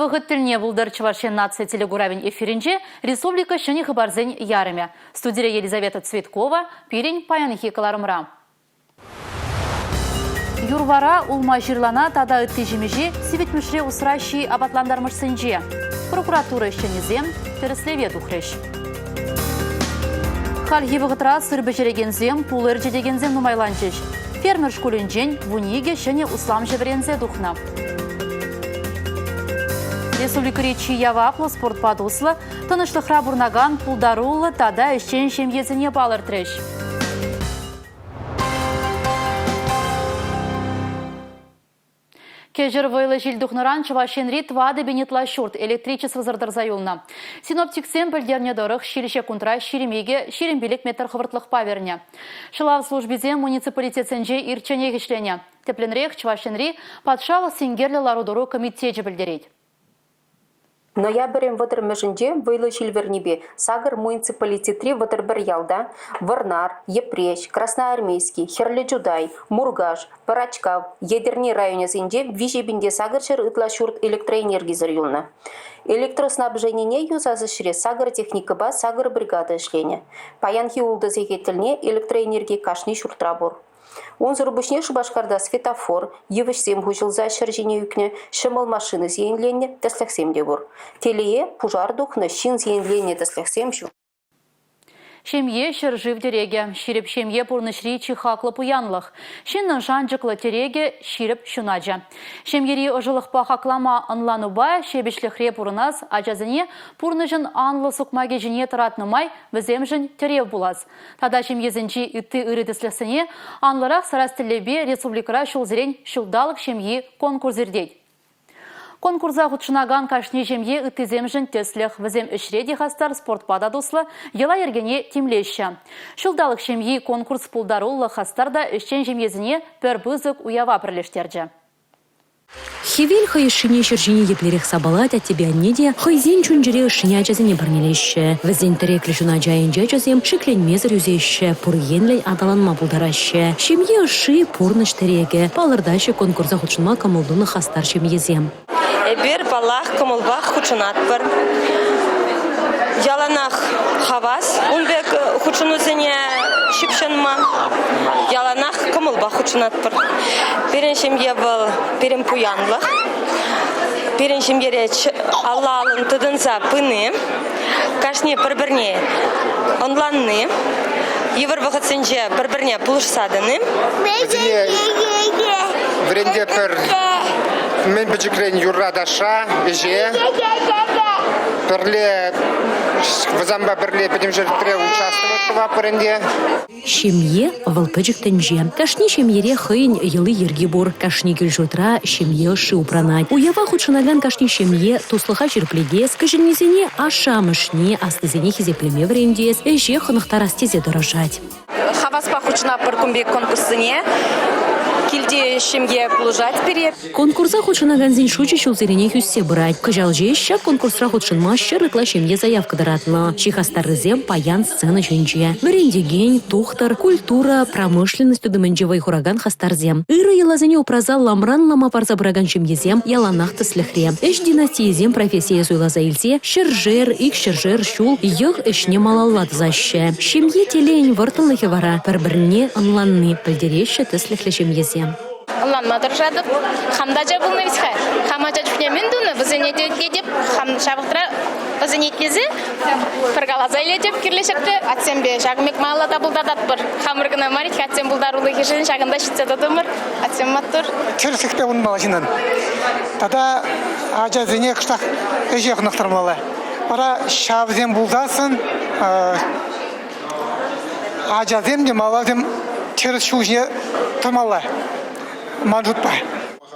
Вӑхӑт тӗлне пултӑр Чӑваш Ен наци телекуравӗн эфирӗнче республика ҫӗнӗ хыпарсен ярӑмӗ. Студире Елизавета Цветкова пирӗн паянхи кӑларӑмра. Юр-вара, улма-ҫырлана тата ытти ҫимӗҫе сивӗтмӗшре усраҫҫӗ апатлантармӑшсенче. Прокуратура ӗҫченӗсем тӗрӗслеве тухрӗҫ. Хальхи вӑхӑтра сыр пӗҫерекенсем, пулӑ ӗрчетекенсем нумайланчӗҫ. Фермер шкулӗнчен вуникӗ ҫӗнӗ усламҫӑ вӗренсе тухнӑ. Республикӑри чи яваплӑ спортпа туслӑ, тӑнӑҫлӑхра пурӑнакан пултаруллӑ тата ӗҫчен ҫемьесене палӑртрӗҫ. Кӗҫӗр вӑйлӑ ҫил тухнӑран Чӑваш Енри 4000 ытла ҫурт электричествӑсӑр тӑрса юлнӑ. Синоптиксем пӗлтернӗ тӑрӑх, ҫил ҫеккунтра 22, 25 метр хӑвӑртлӑхпа вӗрнӗ. Ҫӑлав службисем муниципалитетсенче ирчченех ӗҫленӗ. Тӗплӗнрех Чӑваш Енри патшалӑх синкерлӗ лару-тӑру комитечӗ пӗлтерет. Ноябрӗн вӑтӑрмӗшӗнче вӑйлӑ ҫил вӗрнипе сакӑр муниципалитетри 31 ялта Вӑрнар, Йӗпреҫ, Красноармейски, Хӗрлӗ Чутай, Муркаш, Пӑрачкав, Етӗрне районӗсенче 3800 ытла ҫурт электроэнергисӗр юлнӑ. Электроснабженине юсас ӗҫре сакӑр техникӑпа сакӑр бригада ӗҫленӗ. Паянхи ултӑ сехет тӗлне электроэнерги кашни ҫуртра пур. Унсӑр пуҫне Шупашкарта светофор, йывӑҫсем хуҫӑлса ҫӗр ҫине ӳкнӗ, ҫӑмӑл машина сиенленнӗ тӗслӗхсем те пур. Телее, пушар тухнӑ, ҫын сиенленнӗ тӗслӗхсем ҫук. Ҫемье ҫӗршыв тӗрекӗ. Ҫирӗп ҫемье пурнӑҫри чи хаклӑ пуянлӑх. Ҫыннӑн шанчӑклӑ тӗрекӗ ҫирӗп ҫуначӗ. Ҫемьери ӑшӑлӑхпа хаклама ӑнланупа ҫепӗҫлӗхре пурӑнас, ачасене пурнӑҫӑн анлӑ сукмакӗ ҫине тӑратнӑ май вӗсемшӗн тӗрев пулас. Тата ҫемьесенчи ытти ырӑ тӗслӗхсене анлӑрах сарас тӗллевпе республикӑра ҫулсерен Ҫулталӑк ҫемйи конкурс иртет. Конкурса хутшӑнакан кашни ҫемье ыттисемшӗн тӗслӗх. Вӗсем ӗҫре те хастар, спортпа та туслӑ, йӑла-йӗркене тимлеҫҫӗ. Ҫулталӑк ҫемйи конкурс пултаруллӑ, хастар та ӗҫчен ҫемьесене пӗр пысӑк уява пӗрлештерчӗ. Хӗвел хӑй ӑшшине ҫӗр ҫине еплерех сапалать, аттепе анне те хӑйсен чун-чӗре ӑшшине ачасене парнелеҫҫӗ. Вӗсен тӗреклӗ ҫуначӗ айӗнче ачасем шикленмесӗр ӳсеҫҫӗ, пур енлӗн аталанма пултараҫҫӗ. Ҫемье ӑшши, пурнӑҫ тӗрекӗ, палӑртаҫҫӗ конкурса хутшӑнма кӑмӑл тунӑ хастар ҫемьесем. Эпир, паллах, кӑмӑлпах хутшӑнатпӑр. Яланах хавас ун пек хутшӑнусене ҫыпҫӑнма. Яланах кӑмӑлпа хутшӑнатпӑр. Пирӗн ҫемье вӑл пирӗн пуянлӑх. Пирӗн ҫемьере алла-аллӑн тытӑнса пыни, кашни пӗр-пӗрне ӑнланни, йывӑр вӑхӑтсенче пӗр-пӗрне пулӑшса тӑни. Вӗсене вӗрентетпӗр мӗн пӗчӗкрен юрра-ташша, ӗҫе. Пӗрле вӗсемпе пӗрле пӗтӗм ҫӗртре участвовать тӑватпӑр ӗнтӗ. Ҫемье вӑл пӗчӗк тӗнче. Кашни ҫемьере хӑйӗн йӑли-йӗрки пур. Кашни кил-ҫуртра ҫемье ӑшши упранать. Уява хутшӑнакан кашни ҫемье туслӑха ҫирӗплетес, кӗҫӗннисене ашшӗ-амӑшне, аслисене хисеплеме вӗрентес, ӗҫе хӑнӑхтарас тесе тӑрӑшать. Хаваспа хутшӑнатпӑр кун пек конкурссене. Килти ҫемье пулӑшать пире. Конкурса хутшӑнакансен шучӗ ҫулсеренех ӳссе пырать. Кӑҫал ҫеҫ ҫак конкурсра хутшӑнма 100 ытла ҫемье заявка тӑратнӑ. Чи хастаррисем паян сцена ҫинче. Вӗрентекен, тухтӑр, культура, промышленность тытӑмӗнче вӑй хуракан хастарсем. Ырӑ йӑласене упраса ламран лама парса пыракан ҫемьесем яланах тӗслӗхре. Ӗҫ династийӗсем профессие суйласа илсе ҫӗршер, икҫӗршер ҫул йӑх ӗҫне малалла тӑсаҫҫӗ. Ҫемье телейӗн вӑрттӑнлӑхӗ вара пӗр-пӗрне ӑнланни, пӗлтереҫҫӗ тӗслӗхлӗ ҫемьесем. Ӑнланма тӑрӑшатӑп. Хам та ача пулнӑ вӗт-ха. Хам ача чухне мӗн тунӑ, вӗсене те итлетӗп. Хам ҫав вӑхӑтра вӗсене итлесе пӗр каласа илетӗп кирлӗ ҫӗрте. Атьсемпе ҫакӑн пек малалла та пултаратпӑр. Хамӑр кӑна мар, атьсем пултарулӑхӗшӗн ҫакӑнта ҫитсе тӑтӑмӑр. Атьсем маттур. Тӗрӗслӗхпе пурӑнмалла ҫыннӑн. Тата ачасене кӑштах ӗҫе хӑнӑхтармалла. Вара ҫавсем пулсассӑн Ачасем те малалласем тӗрӗс ҫул ҫине тӑмалла, ман шутпа.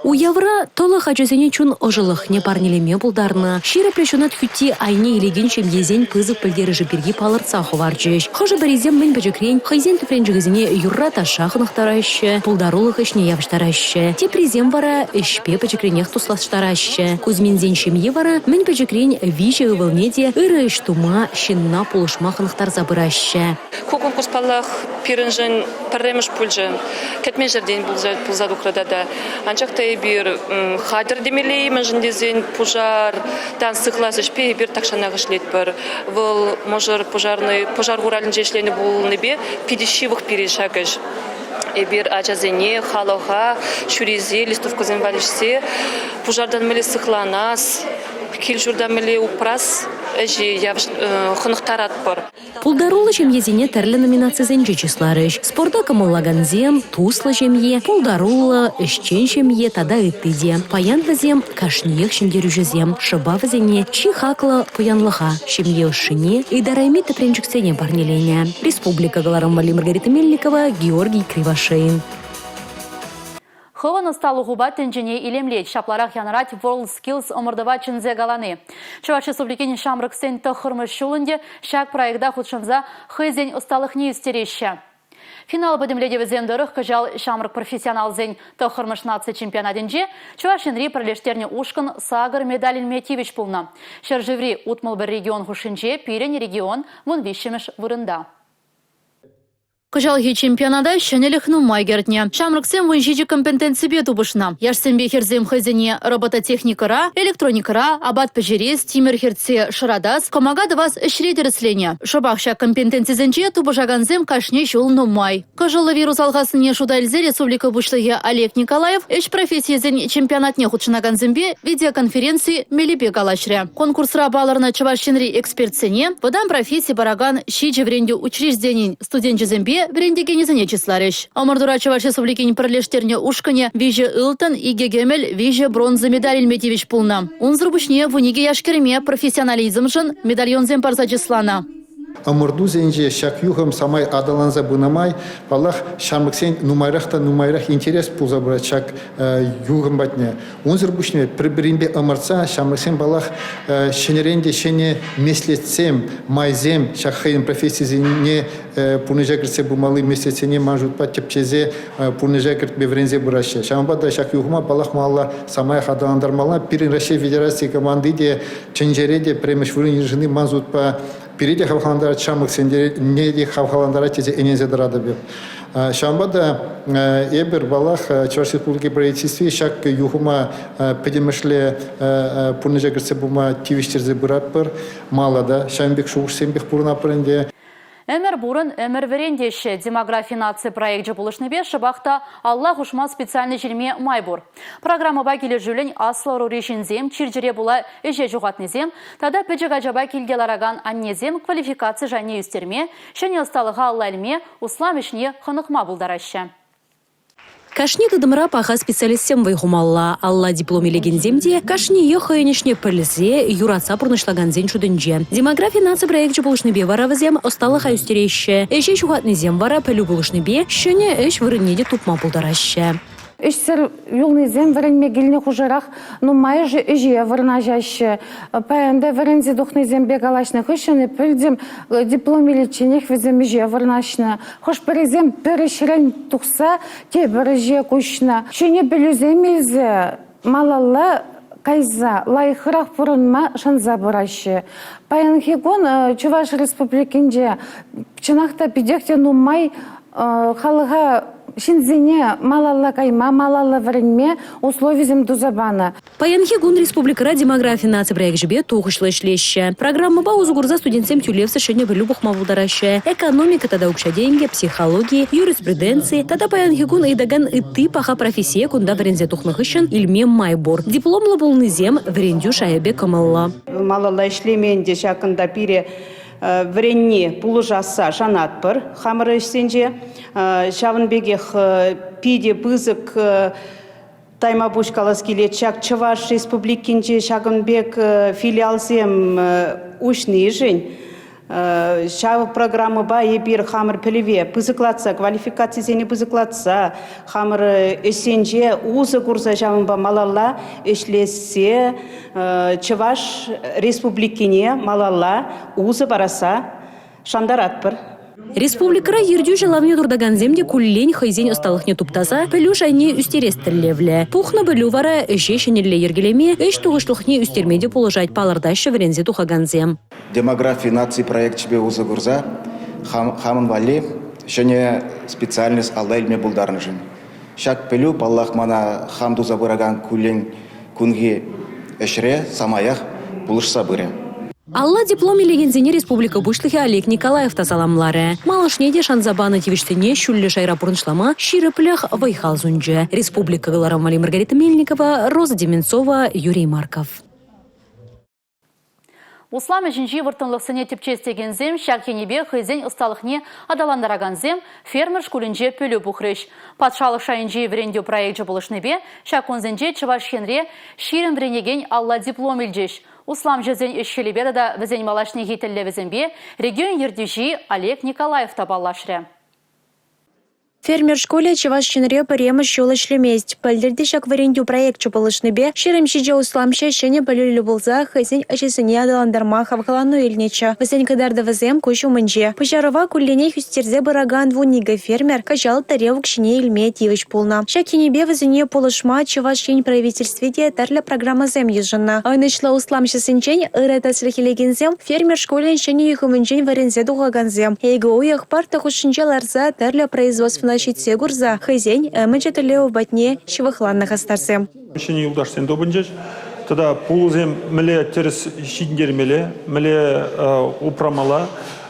Уявра тӑлӑх ачасене чун ӑшӑлӑхне парнелеме пултарнӑ. Ҫирӗплӗ ҫунат хӳтти айне илекен ҫемьесен пысӑк пӗлтерӗшӗ пирки палӑртса хӑварчӗҫ. Хӑшӗ-пӗрисем мӗн пӗчӗкрен хӑйсен тӗпренчӗкӗсене юрра-ташша хӑнӑхтараҫҫӗ, пултарулӑх ӗҫне явӑҫтараҫҫӗ. Теприсем вара ӗҫпе пӗчӗкренех туслаштараҫҫӗ. Кузьминсен ҫемйи вара мӗн пӗчӗкрен виҫӗ ывӑлне те ырӑ ӗҫ тума, ҫынна пулӑшма хӑнӑхтарса пыраҫҫӗ. Ку конкурс, паллах, пирӗншӗн пӗрремӗш пулчӗ. Кӗтмен ҫӗртен пулса тухрӗ тата. Анчах та эпир хатӗр темелле-и, мӗншӗн тесен пушартан сыхлас ӗҫпе эпир тахҫанах ӗҫлетпӗр. Вӑл мӑшӑр пожарный пушар хуралӗнче ӗҫленӗ пулнипе питӗ ҫывӑх пире ҫак ӗҫ. Эпир ачасене, халӑха ҫӳресе, листовкӑсем валеҫсе пушартан мӗнле сыхланас, кил-ҫурта мӗнле упрас ӗҫе хӑнӑхтаратпӑр. Пултаруллӑ ҫемьесене тӗрлӗ номинацисенче чысларӗҫ. Спорта кӑмӑллакансем, туслӑ ҫемье, пултаруллӑ, ӗҫчен ҫемье тата ытти те. Паян вӗсем кашниех ҫӗнтерӳҫӗсем. Шӑпа вӗсене чи хаклӑ пуянлӑха, ҫемье ӑшшине, ытарайми тӗпренчӗксене парнеленӗ. Республика кӑларӑм валли Маргарита Мельникова, Георгий Кривошеин. Хӑвӑн ӑсталӑхупа тӗнчене илемлет. Ҫапларах янӑрать WorldSkills ӑмӑртӑва чӗнсе калани. Чӑваш Республикин ҫамрӑксен тӑххӑрмӗш ҫул ӗнтӗ ҫак проекта хутшӑнса хӑйсен ӑсталӑхне ӳстереҫҫӗ. Финал пӗтӗмлетӗвӗсем тӑрӑх кӑҫал ҫамрӑк профессионалсен тӑххӑрмӗш наци чемпионатӗнче Чӑваш Енри пӗрлештернӗ ушкӑн сакӑр медаль илме тивӗҫ пулнӑ. Ҫӗршыври 61 регион хушшинче пирӗн регион вунвиҫҫӗмӗш вырӑнта. Кӑҫалхи чемпионата ҫӗнӗлӗх нумай кӗртнӗ. Ҫамрӑксем 17 компетенципе тупӑшнӑ. Яшсемпе хӗрсем хӑйсене робототехникӑра, электроникӑра, апат пӗҫерес, тимӗр хӗртсе шӑратас, кӑмака тӑвас ӗҫре тӗрӗсленӗ. Шӑпах ҫак компетенцисенче тупӑшакансем кашни ҫул нумай. Кӑшӑллӑ вирус алхаснине шута илсе республика Пуҫлӑхӗ Олег Николаев ӗҫ профессийӗсен чемпионатне хутшӑнакансемпе видеоконференци мелӗпе калаҫрӗ. Конкурсра палӑрнӑ Чӑваш Енри экспертсене вӑтам професси паракан ҫичӗ вӗрентӳ учрежденин Студенчӗсемпе вӗрентекенӗсене чысларӗҫ. Ӑмӑртура Чӑваш Республикин пӗрлештернӗ ушкӑнӗ виҫӗ ылтӑн, икӗ кӗмӗл, виҫӗ бронза медаль илме тивӗҫ пулнӑ. Унсӑр пуҫне 12 яш-кӗрӗме профессионализмшӑн медальонсем парса чысланӑ. Ӑмӑртусенче ҫак юхӑм самай аталанса пынӑ май, паллах, ҫамрӑксен нумайрах та нумайрах интерес пулса пырать ҫак юхӑм патне. Унсӑр пуҫне пӗр-пӗринпе ӑмӑртса ҫамрӑксем, паллах, ҫӗнӗрен те ҫӗнӗ меслетсем, майсем ҫак хӑйӗн профессисене пурнӑҫа кӗртсе пымалли меслетсене ман шутпа тӗпчесе пурнӑҫа кӗртме вӗренсе пыраҫҫӗ. Ҫавӑнпа та ҫак юхӑма, паллах, малалла самаях аталантармалла. Пирӗн Раҫҫей Федераци команди те тӗнчере те пӗрремӗш вырӑн йышӑнни ман шутпа пире те хавхалантарать, ҫамрӑксене те хавхалантарать тесе ӗненсе тӑратӑп эп. Ҫавӑнпа та эпир, паллах, Чӑваш Республики правительстви ҫак юхӑма пӗтӗмӗшле пурнӑҫа кӗртсе пыма тивӗҫтерсе пыратпӑр. Мала та ҫавӑн пек шухӑшсемпех пурӑнатпӑр ӗнтӗ. Ӗмӗр пурӑн, ӗмӗр вӗрен теҫҫӗ. Демографи наци проекчӗ пулӑшнипе шӑпах та алла хушма специальноҫ илме май пур. Программӑпа килӗшӳллӗн аслӑ ӑрури ҫынсем чир-чӗре пула ӗҫе ҫухатнисем тата пӗчӗк ачапа килте ларакан аннесем квалификаци шайне ӳстерме, ҫӗнӗ ӑсталӑха алла илме, услам ӗҫне хӑнӑхма пултараҫҫӗ. Кашни тытӑмра паха специалистсем вӑй хумалла. Алла диплом илекенсем те кашниех хӑйӗн ӗҫне пӗлсе, юратса пурнӑҫлакансен шутӗнче. Демографи наци проекчӗ пулӑшнипе вара вӗсем ӑсталӑха ӳстереҫҫӗ. Ӗҫе ҫухатнисем вара пӗлӳ пулӑшнипе ҫӗнӗ ӗҫ вырӑнне те тупма пултараҫҫӗ. Ӗҫсӗр юлнисем вӗренме килнӗ хушӑрах нумайӑшӗ ӗҫе вырнаҫаҫҫӗ. Паян та вӗренсе тухнисемпе калаҫнӑ хыҫҫӑн пӗлтӗм, диплом иличченех вӗсем ӗҫе вырнаҫнӑ. Хӑш-пӗрисем пӗр ӗҫрен тухса тепӗр ӗҫе куҫнӑ. Ҫӗнӗ пӗлӳсем илсе малалла кайса лайӑхрах пурӑнма шанса пыраҫҫӗ. Паянхи кун Чӑваш Республикинче чӑнах та питех те нумай халӑха ҫынсене малалла кайма, малалла вӗренме условисем туса панӑ. Паянхи кун республикӑра демографи наци проекчӗпе тухӑҫлӑ ӗҫлеҫҫӗ. Программӑпа усӑ курса студентсем тӳлевсӗр ҫӗнӗ пӗлӳ пухма пултараҫҫӗ. Экономика тата укҫа-тенкӗ, психологи, юриспруденци тата паянхи кун ыйтакан ытти паха профессие кунта вӗренсе тухнӑ хыҫҫӑн илме май пур. Дипломлӑ пулнисем вӗрентӳ шайӗпе кӑмӑллӑ. Малалла ӗҫлеме ӗнтӗ ҫакӑнта пире вӗренни пулӑшасса шанатпӑр хамӑр ӗҫсенче. Ҫавӑн пекех питӗ пысӑк тайма пуҫ калас килет. Ҫак Чӑваш Республикинче ҫакӑн пек филиалсем уҫнишӗн ҫав программӑпа эпир хамӑр пӗлӗве пысӑклатса, квалификацисене пысӑклатса, хамӑр ӗҫсенче усӑ курса ҫавӑнпа малалла ӗҫлесе Чӑваш Республикине малалла усӑ парасса шантаратпӑр. Республикӑра ертӳҫӗ лавне туртакансем те куллен хӑйсен ӑсталӑхне туптаса пӗлӳ шайне ӳстерес тӗллевлӗ. Пухнӑ пӗлӳ вара ӗҫе ҫӗнӗлле йӗркелеме, ӗҫ тухӑҫлӑхне ӳстерме те пулӑшать, палӑртаҫҫӗ вӗренсе тухакансем. Демографи наци проекчӗпе усӑ курса хамӑн валли ҫӗнӗ специальность алла илме пултарнӑшӑн. Ҫак пӗлӳ, паллах, мана хам туса пыракан куллен кунхи ӗҫре самаях пулӑшса пырӗ. Алла диплом илекенсене республика Пуҫлӑхӗ Олег Николаев та саламларӗ. Малашне те шанса панӑ тивӗҫсене ҫӳллӗ шайра пурнӑҫлама ҫирӗплӗх, вӑй-хал сунчӗ. Республика кӑларӑм валли Маргарита Мельникова, Роза Деменцова, Юрий Марков. Услам ӗҫӗнчи вӑрттӑнлӑхсене тӗпчес текенсем ҫак енӗпе хӑйсен ӑсталӑхне аталантаракансем фермер шкулӗнче пӗлӳ пухрӗҫ. Патшалӑх шайӗнчи вӗрентӳ проекчӗ пулӑшнипе ҫак кунсенче Чӑваш Енре 20 вӗренекен алла диплом илчӗҫ. Усламҫӑсен ӗҫ-хӗлӗпе тата вӗсен малашнехи тӗллевӗсемпе регион ертӳҫи Олег Николаев та паллашрӗ. Фермер шкулӗ Чӑваш Енре пӗрремӗш ҫул ӗҫлемест. Пӗлтӗр те ҫак вӗрентӳ проекчӗ пулӑшнипе 27 усламҫӑ ҫӗнӗ пӗлӳллӗ пулса хӑйсен ӗҫӗсене аталантарма хавхалану илнӗччӗ. Вӗсен кӑтартӑвӗсем куҫ умӗнче. Пуҫарӑва кулленех ӳстерсе пыракан 12 фермер кӑҫал тӗрев укҫине илме тивӗҫ пулнӑ. Ҫак енӗпе вӗсене пулӑшма Чӑваш Ен Правительстви те тӗрлӗ программӑсем йышӑннӑ. Ӑнӑҫлӑ усламҫӑсенчен ырӑ тӗслӗх илекенсем Фермер шкулӗн ҫӗнӗ юхӑмӗнчен вӗренсе тухакансем икӗ уйӑх парта хушшинче ларса тӗрлӗ производствӑна ҫитсе курса хӑйсен ӗмӗчӗ-тӗллевӗ патне ҫывӑхланнӑ хастарсем. Ҫӗнӗ юлташсем тупӑнчӗҫ. Тата пулӑсем мӗнле тӗрӗс ҫитӗнтермелле, мӗнле упрамалла,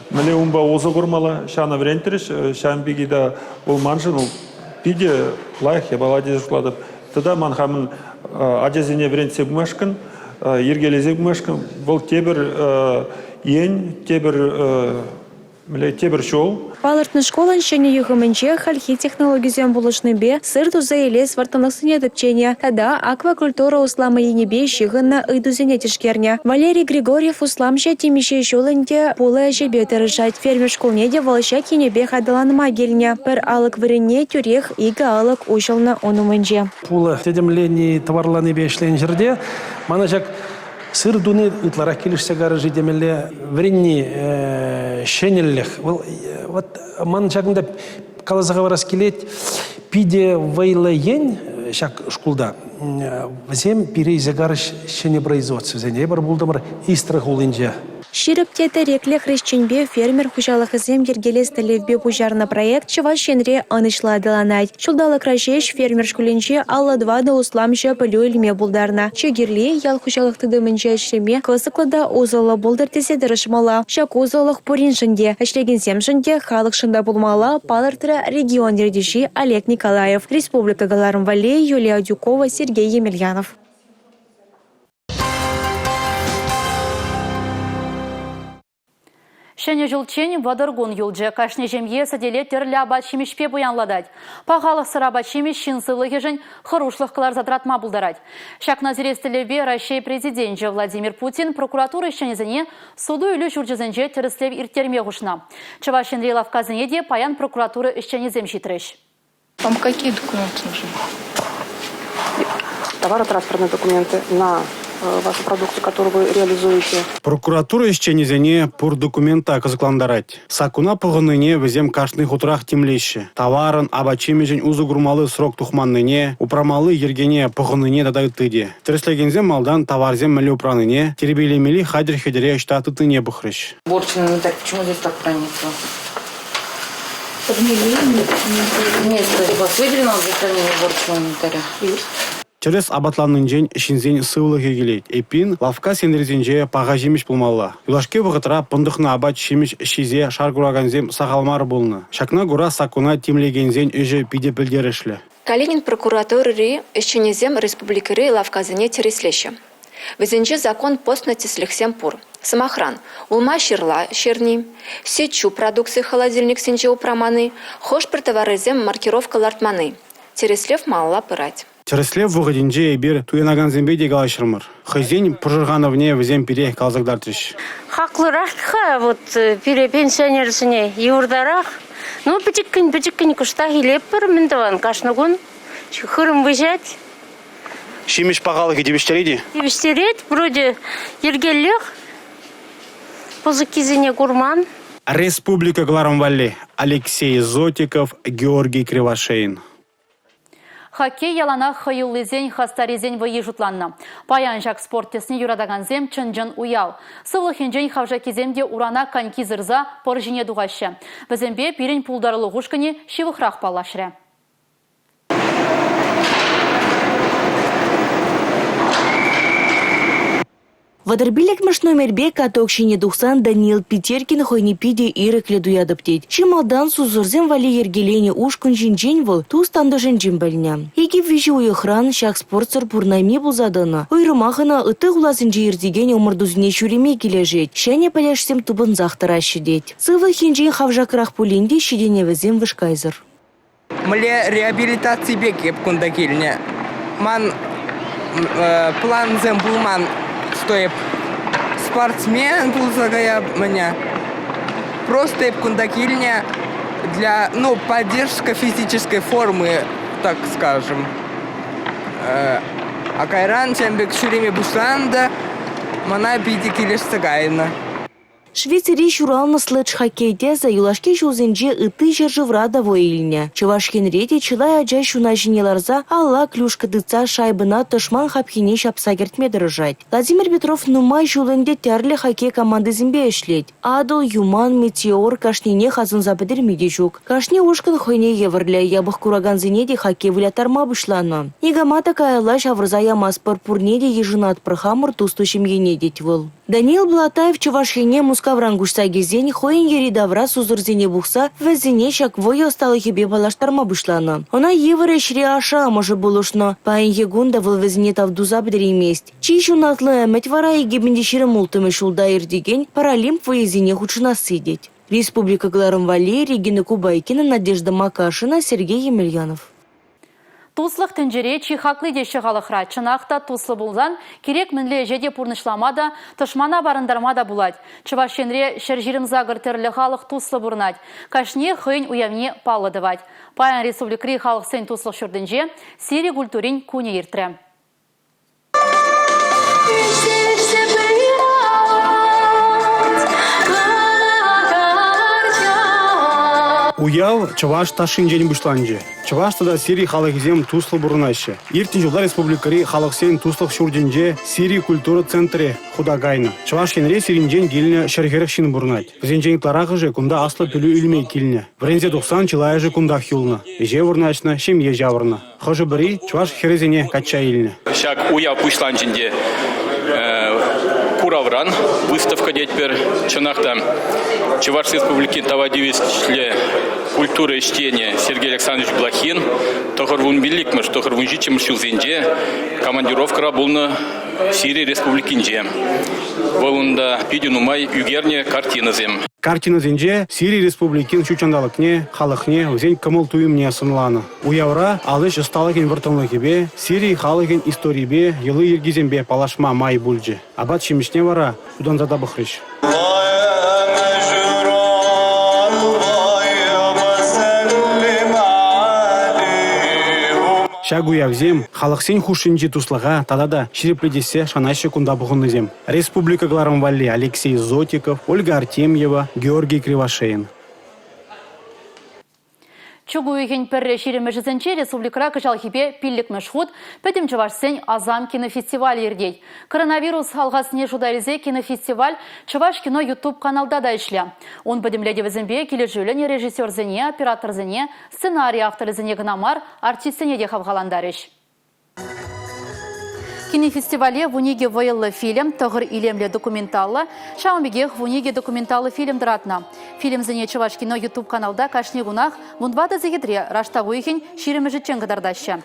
мӗнле унпа усӑ курмалла, ҫавна вӗрентрӗҫ. Ҫавӑн пирки та вӑл маншӑн питӗ лайӑх япала тесе шутлатӑп. Тата ман хамӑн ачасене вӗрентсе пымашкӑн, йӗркелесе пымашкӑн вӑл тепӗр ен, тепӗр тепӗр ҫул. Палӑртнӑ шкулӑн ҫӗнӗ юхӑмӗнче хальхи технологисем пулӑшнипе сыр туса илес вӑрттӑнлӑхсене тӗпченӗ тата аквакультура усламӗ енӗпе ҫыхӑннӑ ыйтусене тишкернӗ. Валерий Григорьев усламҫӑ темиҫе ҫул ӗнтӗ пулӑ ӗҫӗпе тӑрӑшать. Фермер шкулне те вӑл ҫак енӗпех аталанма килнӗ. Пӗр алӑк вырӑнне тӳрех икӗ алӑк уҫӑлнӑ ун умӗнче. Пулӑ тӗтӗмлени, тӑварланипе ӗҫленӗ ҫӗрте мана ҫак сыр туни ытларах килӗшсе карӗ-ши темелле. Вӗренни ҫӗнӗлӗх. Вӑл вот ман ҫакӑнта каласа хӑварас килет, питӗ вӑйлӑ ен ҫак шкулта. Вӗсем пире илсе карӗҫ ҫӗнӗ производствӑсене. Эпир пултӑмӑр Истра хулинче. Ҫирӗп те тӗреклӗ хресченпе фермер хуҫалӑхӗсем йӗркелес тӗллевпе пуҫарнӑ проект Чӑваш Енре ӑнӑҫлӑ аталанать. Ҫулталӑкра ҫеҫ фермер шкулӗнче 54 усламҫӑ пӗлӳ илме пултарнӑ. Чи кирли – ял хуҫалӑх тытӑмӗнче ӗҫлеме кӑсӑклӑ та усӑллӑ пултӑр тесе тӑрӑшмалла. Ҫак усӑлӑх пуриншӗн те, ӗҫлекенсемшӗн те, халӑхшӑн та пулмалла, палӑртрӗ регион ертӳҫи Олег Николаев. Республика кӑларӑм валли Юлия Адюкова, Сергей Емельянов. Ҫӗнӗ ҫулччен 30 кун юлчӗ. Кашни ҫемье сӗтеле тӗрлӗ апат-ҫимӗҫпе пуянлатать. Пахалӑхсӑр апат-ҫимӗҫ ҫын сывлӑхӗшӗн хӑрушлӑх кӑларса тӑратма пултарать. Ҫакна сирес тӗллевпе Раҫҫей Президенчӗ Владимир Путин прокуратура ӗҫченӗсене суту-илӳ ҫурчӗсенче тӗрӗслев ирттерме хушнӑ. Чӑваш Енри лавккасене те паян прокуратура ӗҫченӗсем ҫитрӗҫ. Вам какие документы нужны? Товаротранспортные документы на э, вашу продукцию, которую вы реализуете. Прокуратура ӗҫченӗсене пур документ та кӑсӑклантарать. Саккуна пӑхӑннине вӗсем кашни хутрах тимлеҫҫӗ. Таварӑн, апат-ҫимӗҫӗн усӑ курмалли срок тухманнине, упрамалли йӗркене пӑхӑннине тата ытти те. Тӗрӗслекенсем малтан таварсем мӗнле упранине, тирпейлемелли хатӗр-хӗтӗре ӑҫта тытнине пӑхрӗҫ. Порченый инвентарь почему здесь так хранится? Место у вас выделено для хранения уборочного инвентаря? Есть. Тӗрӗс апатланнинчен ҫынсен сывлӑхӗ килет. Эппин, лавкка сентрисенче паха ҫимӗҫ пулмалла. Юлашки вӑхӑтра пӑнтӑхнӑ апат-ҫимӗҫ ҫисе шар куракансем сахал мар пулнӑ. Ҫакна кура саккуна тимлекенсен ӗҫӗ питӗ пӗлтерӗшлӗ. Калинин прокуратурӑри ӗҫченӗсем республикӑри лавккасене тӗрӗслеҫҫӗ. Вӗсенче закон пӑснӑ тӗслӗхсем пур. Сӑмахран, улма-ҫырла ҫырни, сӗт-ҫу продукци холодильниксенче упраманни, хӑш-пӗр таварӗсем маркировка лартманни. Тӗрӗслев малалла пырать. Тӗрӗслев вӑхӑтӗнче эпир туянакансемпе те калаҫрӑмӑр. Хӑйсен пӑшӑрханӑвне вӗсем пире каласа кӑтартрӗҫ. Хаклӑрах-ха вот пире пенсионерсене йывӑртарах. Ну, пӗчӗккӗн-пӗчӗккӗн кӑштах илетпӗр, мӗн тӑван, кашни кун хырӑм выҫать. Ҫимӗҫ пахалӑхӗ тивӗҫтерет-и? Тивӗҫтерет, вроде йӗркеллех. Пысӑккисене курман. Республика кӑларӑм валли Алексей Зотиков, Георгий Кривошеин. Хоккей яланах хӑюллисен, хастаррисен вӑййи шутланнӑ. Паян ҫак спорт тӗсне юратакансем чӑн-чӑн уяв. Сывлӑх енчен хавшаккисем те урана коньки сырса пӑр ҫине тухаҫҫӗ. Вӗсемпе пирӗн пултарулӑх ушкӑнӗ ҫывӑхрах паллашрӗ. 35-мӗш номерпе каток ҫине тухсан Даниил Питеркин хӑйне питӗ ирӗклӗ туятӑп тет. Чи малтан сусӑрсем валли йӗркеленӗ ушкӑн ҫинчен вӑл тус-тантӑшӗнчен пӗлнӗ. Икӗ-виҫӗ уйӑхран ҫак спортсӑр пурӑнайми пулса тӑнӑ. Уйрӑмах ӑна ытти хуласенче иртекен ӑмӑртусене ҫӳреме килӗшет. Ҫӗнӗ пӗлӗшсем тупӑнсах тӑраҫҫӗ тет. Сывлӑх енчен хавшакрах пулин те ҫитӗнӗвӗсем вышкайсӑр. Мӗнле реабилитаци пек эп кунта килнӗ. Ман плансем пулман, что эп спортсмен пулса каяп мӗне. Просто эп кунта килнӗ для, ну, поддержка физической формы, так скажем. А кайран ҫавӑн пек ҫӳреме пуҫланӑ та мана питӗ килӗшсе кайнӑ. Швецире ҫуралнӑ следж-хоккей тӗсӗ юлашки ҫулсенче ытти ҫӗршывра та вӑй илнӗ. Чӑваш Енре те чылай ача ҫуна ҫине ларса алла клюшка тытса шайбӑна тӑшман хапхине ҫапса кӗртме тӑрӑшать. Владимир Петров нумай ҫул ӗнтӗ тӗрлӗ хоккей командисемпе ӗҫлет. Атӑл, Юман, Метеор кашнинех асӑнса пӗтерме те ҫук. Кашни ушкӑн хӑйне евӗрлӗ, япӑх куракансене те хоккей выляттарма пуҫланӑ. Никама та каялла ҫавӑрса ямастпӑр, пурне те йышӑнатпӑр хамӑр туслӑ ҫемьене, тет вӑл. Даниил Блатаев Чӑваш Ене Мускавран куҫса килсен хӑйӗн йӗри-тавра сусӑрсене пухса вӗсене ҫак вӑйӑ ӑсталӑхӗпе паллаштарма пуҫланӑ. Ӑна йывӑр ӗҫре ашшӗ-амӑшӗ пулӑшнӑ. Паянхи кун та вӑл вӗсене тав туса пӗтереймест. Чи ҫунатлӑ ӗмӗт вара 2026 ҫулта иртекен Паралимп вӑййисене хутшӑнасси тет. Республика кӑларӑм валли Регина Кубайкина, Надежда Макашина, Сергей Емельянов. Туслӑх тӗнчере чи хакли теҫҫӗ халӑхра. Чӑнах та туслӑ пулсан кирек мӗнле ӗҫе те пурнӑҫлама та, тӑшмана парӑнтарма та пулать. Чӑваш Енре 128 тӗрлӗ халӑх туслӑ пурӑнать. Кашниех хӑйӗн уявне паллӑ тӑвать. Паян республикӑри халӑхсен туслӑх ҫуртӗнче Сири культурин кунӗ иртрӗ. Уяв чӑваш ташшинчен пуҫланчӗ. Чӑваш тата Сири халӑхӗсем туслӑ пурӑнаҫҫӗ. Иртнӗ ҫулта республикӑри халӑхсен туслӑх ҫуртӗнче Сири культура центрӗ хута кайнӑ. Чӑваш Енре Сиринчен килнӗ 140 ҫын пурӑнать. Вӗсенчен ытларахӑшӗ кунта аслӑ пӗлӳ илме килнӗ. Вӗренсе тухсан чылайӑшӗ кунтах юлнӑ, ӗҫе вырнаҫнӑ, ҫемье ҫавӑрнӑ. Хӑшӗ-пӗри чӑваш хӗрӗсене качча илнӗ. Ҫак уяв пуҫланчӗ ӗнтӗ куравран, выставка тетпӗр. Чӑнах та, Чӑваш Республикин тава тивӗҫлӗ культура ӗҫченӗ Сергей Александрович Блохин 95-мӗш, 97-мӗш ҫулсенче командировкӑра пулнӑ Сири Республикинче. Вӑл унта питӗ нумай ӳкернӗ картинӑсем. Картинӑсенче Сири Республикин ҫут ҫанталӑкне, халӑхне, вӗсен кӑмӑл-туйӑмне сӑнланӑ. Уявра ал ӗҫ ӑсталӑхӗн вӑрттӑнлӑхӗпе, Сири халӑхӗн историйӗпе, йӑли-йӗркисемпе паллашма май пулчӗ. Апат-ҫимӗҫне вара тутанса та пӑхрӗҫ. Ҫак уявсем халӑхсен хушшинчи туслӑха тата та ҫирӗплетессе шанаҫҫӗ кунта пухӑннисем. Республика кӑларӑм валли Алексей Зотиков, Ольга Артемьева, Георгий Кривошеин. Чӳк уйӑхӗн пӗрре ҫирӗмӗшӗсенче республикӑра кӑҫалхипе пиллӗкмӗш хут Пӗтӗм чӑвашсен Асам кинофестивалӗ иртет. Коронавирус алхасне шута илсе кинофестиваль Чӑваш кино YouTube-каналта та ӗҫлӗ. Ун пӗтӗмлетӗвӗсемпе килӗшӳллӗн режиссерсене, операторсене, сценари авторӗсене кӑна мар, артистсене те хавхалантарӗҫ. Кинофестивале 12 вӑйӑллӑ фильм, тӑхӑр илемлӗ документаллӑ, ҫавӑн пекех 12 документаллӑ фильм тӑратнӑ. Фильмсене Чӑваш кино YouTube-каналта кашни кунах 14 сехетре раштав уйӑхӗн ҫирӗмӗшӗччен кӑтартаҫҫӗ.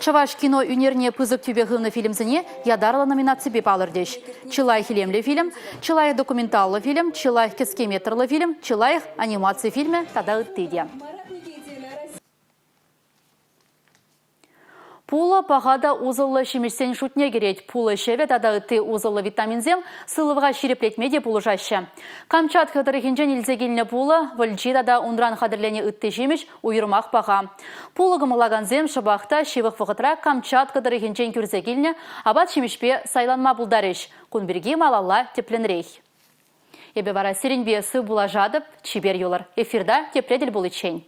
Чӑваш кино ӳнерне пысӑк тӳпе хывнӑ фильмсене ятарлӑ номинаципе палӑртӗҫ. Чи лайӑх илемлӗ фильм, чи лайӑх документаллӑ фильм, чи лайӑх кӗске метрлӑ фильм, чи лайӑх анимаци фильмӗ тата ытти те. Пулӑ паха та усӑллӑ ҫимӗҫсен шутне кӗрет. Пулӑ ҫӑвӗ тата ытти усӑллӑ витаминсем сывлӑха ҫирӗплетме те пулӑшаҫҫӗ. Камчатка тӑрӑхӗнчен илсе килнӗ пулӑ, вӑлчи тата унран хатӗрленӗ ытти ҫимӗҫ уйрӑмах паха. Пулӑ кӑмӑллакансем шӑпах та ҫывӑх вӑхӑтра Камчатка тӑрӑхӗнчен кӳрсе килнӗ апат-ҫимӗҫпе сайланма пултарӗҫ. Кун пирки малалла тӗплӗнрех. Эпӗ вара сирӗнпе сыв пулашатӑп. Чипер юлӑр. Эфирта тепре тӗл пуличчен.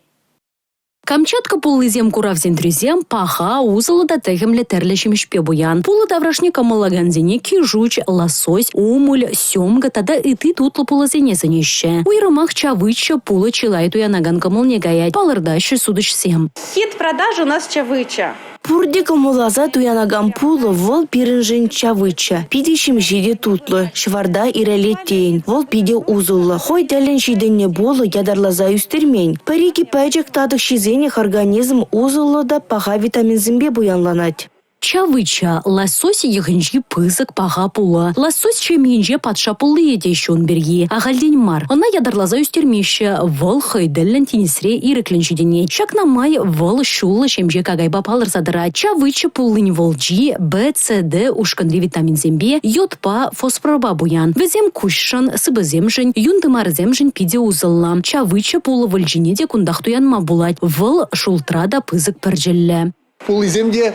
Камчатка пуллисем курав центрӗсем паха, усӑллӑ та тӗхӗмлӗ тӗрлӗ ҫимӗҫпе пуян. Пулӑ таврашне кӑмӑллакансене кишуч, лосось, омуль, семга тата ытти тутлӑ пулӑсене сӗнеҫҫӗ. Уйрӑмах чавыча пулӑ чылай туянакан кӑмӑлне каять, палӑртаҫҫӗ сутӑҫсем. Хит продажи у нас чавыча. Пурте кӑмӑлласа туянакан пулӑ вӑл пирӗншӗн чавыча. Питӗ ҫемҫе те тутлӑ, ҫӑварта ирӗлет тейӗн. Вӑл питӗ усӑллӑ. Хӑй тӗллӗн ҫитӗннӗ пулӑ ятарласа ӳстермен. Пӗр-икӗ пӗчӗк татӑк ҫисенех организм усӑллӑ та паха витаминсемпе пуянланать. Чавыча – лосось йӑхӗнчи пысӑк паха пулӑ. Лосось ҫемйинче патша пуллийӗ теҫҫӗ ун пирки. Ахальтен мар. Ӑна ятарласа ӳстермеҫҫӗ, вӑл хӑй тӗллӗн тинӗсре ирӗклӗн ҫитӗнет. Ҫакна май вӑл ҫуллӑ ҫемҫе какайпа палӑрса тӑрать. Чавыча пуллин вӑлчи Б, С, Д ушкӑнри витаминсемпе, йодпа, фосфорпа пуян. Вӗсем куҫшӑн, сыпӑсемшӗн, юн тымарӗсемшӗн питӗ усӑллӑ. Чавыча пулӑ вӑлчине те кунтах туянма пулать. Вӑл шултра та пысӑк пӗрчӗллӗ. Пуллисем те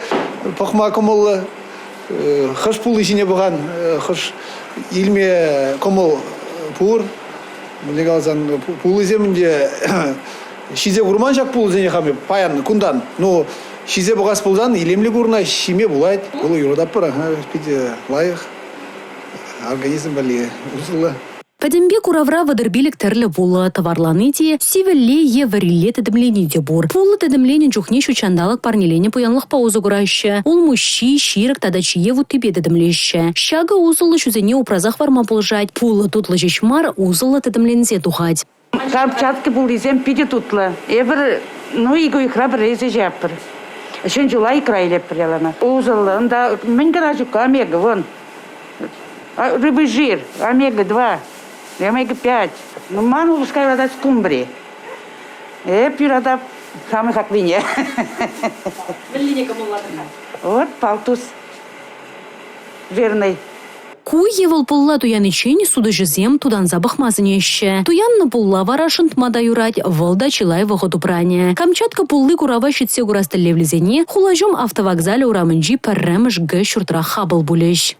пӑхма кӑмӑллӑ. Хӑш пулли ҫине пӑхан, хӑш илме кӑмӑл пур. Мӗнле каласан, пуллисем ӗнтӗ ҫисе курман ҫак пулӑсене хам паян кунтан. Ну, ҫисе пӑхас пулсан илемлӗ курӑнать, ҫиме пулать. Пулӑ юрататпӑр, питӗ лайӑх, организм валли усӑллӑ. Пӗтӗмпе куравра 35 тӗрлӗ пулӑ тӑварлани те, сивӗлле е вӗрилле тӗтӗмлени те пур. Пулӑ тӗтӗмленӗ чухне ҫут ҫанталӑк парнеленӗ пуянлӑхпа усӑ кураҫҫӗ. Улмуҫҫи, ҫирӗк тата чие вуттипе тӗтӗмлеҫҫӗ. Ҫакӑ усӑллӑ ҫусене упраса хӑварма пулӑшать. Пулӑ тутлӑ ҫеҫ мар, усӑллӑ тӗтӗмленсе тухать. Камчатка пуллисем питӗ тутлӑ. Эпир ну ик уйӑхра пӗрре илсе ҫиетпӗр. Ҫӗн ҫула икра илетпӗр яланах. Усӑллӑ. Унта мӗн кӑна ҫук, омега, вон. Рыбий жир, омега-2, омега-5. Ну, ман упӑшка юратать скумбри. Эп юратап самый хаклине. Мӗнлине кӑмӑллатӑр-ха? Вот палтус жирный. Ку е вӑл пулла туяниччен сутуҫӑсем тутанса пӑхма сӗнеҫҫӗ. Туяннӑ пулла вара шӑнтма та юрать, вӑл та чылай вӑхӑт упранӗ. Камчатка пулли курава ҫитсе курас тӗллевлисене хулаҫум автовокзалӗ урамӗнчи пӗрремӗш Г ҫуртра хапӑл пулӗҫ.